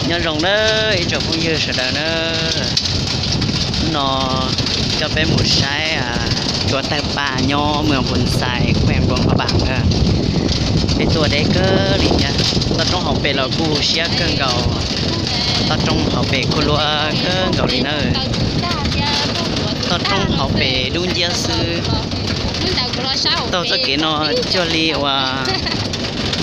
Nyob zoo nawb ib tsoom phooj ywg sawv daws nawb. Hnub no coj peb mus saib tsuas tawg paj nyob mws Phoos Xais, khueej Npoo Pha Npaam na. Peb tuaj deb kawg li thiab. Toj roob hauv pes los kuj siab kawg nkaus. Toj roob hauv pes kuj luaj kawg nkaus li na. Toj roob hauv pes dub nciab xwb. Taug txoj kev no cuag li uas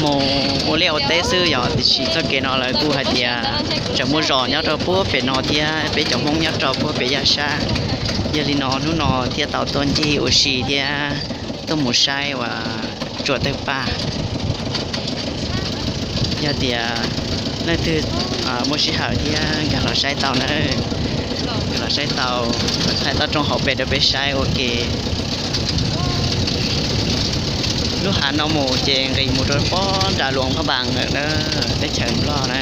mus ua liaj ua teb xwb yog tiam sis txoj kev no lawv kuj hais tias tseem muaj zos nyob rau puag pem no thiab peb cov Hmoob nyob rau puag pem yaj sab. Yog li no hnub no thiaj tau tuaj ncig ua si thiab tuaj mus saib uas tsuas tawg paj. Yog tias leej twg muaj sij hawm thiab nkag los saib tau na, nkag los saib tau, thaij toj roob hauv pes rau peb saib ua ke. Lub hav no mus ces nqis mus rau pob nram Luas Phaj Npaas lawm na, teb chaws Nplog na.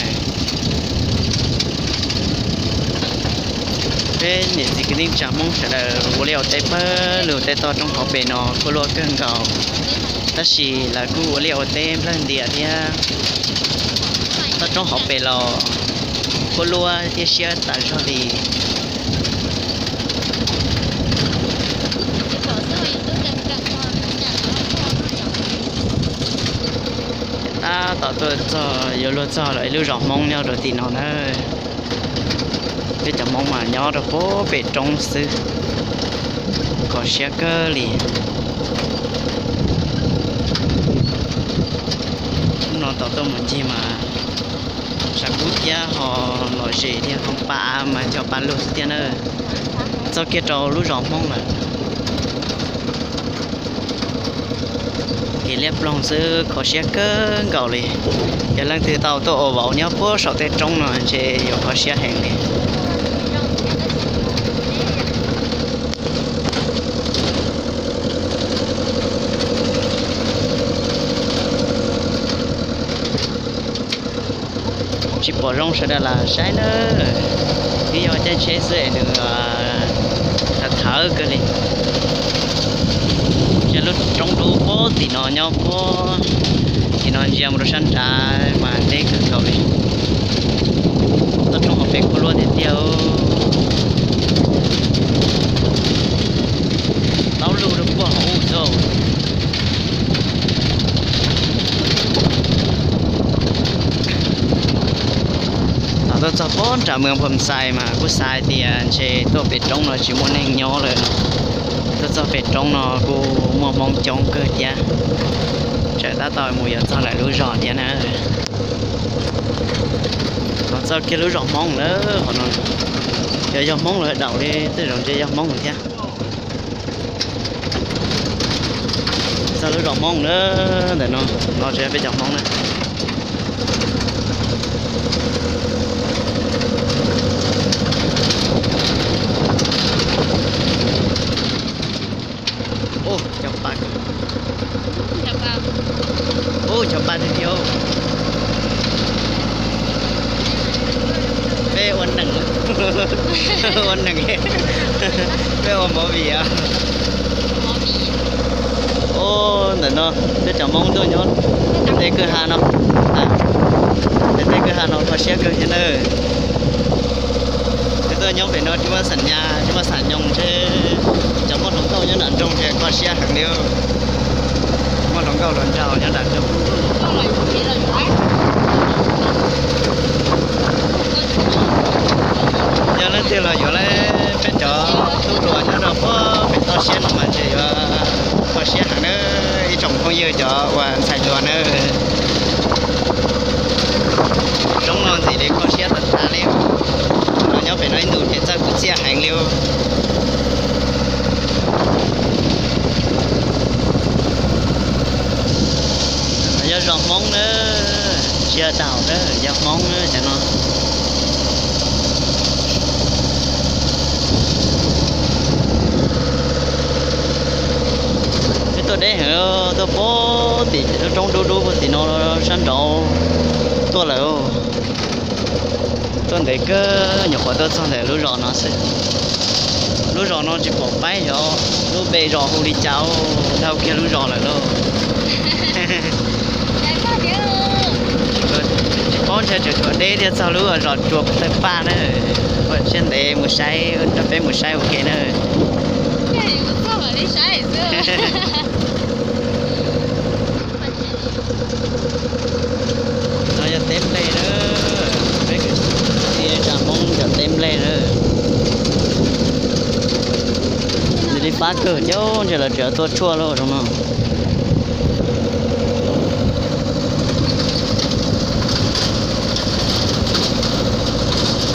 Peb niam txiv kwv tij neej tsa Hmoob sawv daws ua liaj ua teb pawg lug tej toj roob hauv pes no kuj luaj kawg nkaus, tab sis lawv kuj ua liaj ua teb nplawg ntias thiab. Toj roob hauv pes los kuj luaj thiab siab tas zog li. Tab tom tuaj txog, yuav luag txog lawm ib lub zos Hmoob nyob rau tim no na. Peb cov Hmoob mas nyob rau puag pem roob xwb, kho siab kawg li. Hnub no tau tuaj mus ncig mas sab kub thiab ho lom zem thiab, ho pa mas cog pa lug xwb thiab na. Txog kiag rau lub zos Hmoob lawm. Kev liab ploog xwb kho siab kawg nkaus li. Yog leej twg tau tuaj ua vauv nyob puag saum tej roob no ntshe yuav kho siab heev li. Tsis pom zoo sawv daws lam saib na, twb yog caij tsheb xwb es nws thawv thawv kawg li. Ntsia lub roob dub puag tim no nyob puag tim no ntsia mus rau sab nrad mas deb kawg nkaus li. Toj roob hauv pes kuj luaj tiag tiag. Taub lug rau puag hauv ub xwb. Thaum tuaj txog puag nram mws Phom Xais mas kuj xav hais tias ntshe tuaj pem roob no tsis muaj neeg nyob lawm no. Tuaj txog pem roob no kuj muaj Hmoob coob kawg thiab. Tseem tab tom mus yuav txog lawv lub zos thiab na. Los txog kiag lub zos Hmoob lawm qhov no. Yog, yog Hmoob lawm daus li tej zaum ntshe yog Hmoob thiab. Txog lub zos Hmoob na, ntawm no, no tsis yog peb cov Hmoob na. Ub, cov pa, ub, cov pa tiag tiag. Peb ua neeg, ua neeg, peb ua movie os. Ub, ntawm no peb cov Hmoob tuaj nyob tej kwj ha no, tej kwj ha no kho siab kawg thiab nawb. Peb tuaj nyob pem no tsis muaj xam nyas tsis muaj xam nyoos ntshe cov muaj hluas nkauj nyob nram nroog ntshe kho siab heev li. Muaj hluas nkauj hluas nraug nyob nram nroog. Yog leej twg los yuav lawm, peb cov tub hluas nyob rau puag pem toj siab no mas ntshe yuav kho siab heev nawb ib tsoom phooj ywg cov uas ntxhais hluas nawb. Roob no ntxim li kho siab tag tag li. Los nyob pem no ib ntus ces txawj kub txiaj heev li. Yog zos Hmoob na, tsis yog daus na, yog Hmoob na cov no. Peb tuaj deb heev, tuaj puag tim lub roob dub dub puag tim no sab nraud tuaj lawm. Tuaj ntev kawg nyuam qhuav tuaj txog ntawm lub zos no xwb. Lub zos no tsis pom paib xyov lub npe zos hu li cas, dhau kiag lub zos lawm lauj. Ntshai tsuas tsuas deb thiaj txog lub zos Tsua Tawg Paj na. Ua siab ntev mus saib, rau peb mus saib ua ke na. No yog teb nplej na, peb kwv tij neej tsa Hmoob cov teb nplej na. Nws li fab kawg, coob ntsis lawv tseem tuaj tshuaj lawm zoo no.